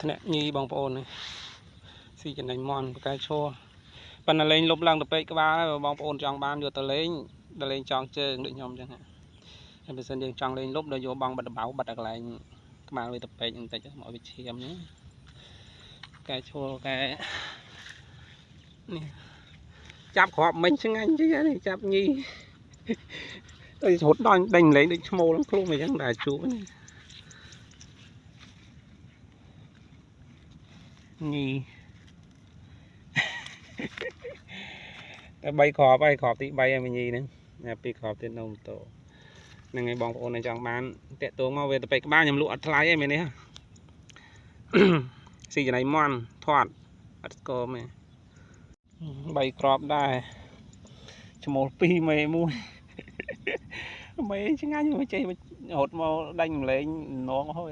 ធ្នាក់ញីបងប្អូននេះស៊ីចំណេញមន់បកែឈរប៉ុន្តែលេងលុបឡើងទៅពេកក្បាលហើយបងប្អូនចង់បានយកទៅលេងដល់លេងចង់ជើងដូចខ្ញុំអញ្ចឹងហើយបើសិនយើងចង់លេងលុបដល់យកបងបិទដបៅបិទឲ្យកន្លែងក្បាលវាទៅពេកបន្តិចមកវាឈាមនេះកែឈរកែនេះចាប់គ្រាប់មិញឆ្ងាញ់ជាងនេះចាប់ញីទៅរត់ដល់ដេញលេងដូចឈ្មោលខ្លួនអញ្ចឹងដែរជួបនេះញីតែ3គ្រាប់ហើយគ្រាប់ទី3ហើយមីញីហ្នឹងពីរគ្រាប់ទៀតនៅម៉ូតូហ្នឹងហើយបងប្អូនចង់បានតាក់ទងមកវាទៅពេកក្បាលខ្ញុំលក់អត់ថ្លៃទេមែននេះស៊ីចំណៃមន់ធាត់អត់ស្គមទេ3គ្រាប់ដែរឈ្មោល2មេ1មេឆ្ងាញ់មកចេះរត់មកដាញ់ម្លេងនងហូយ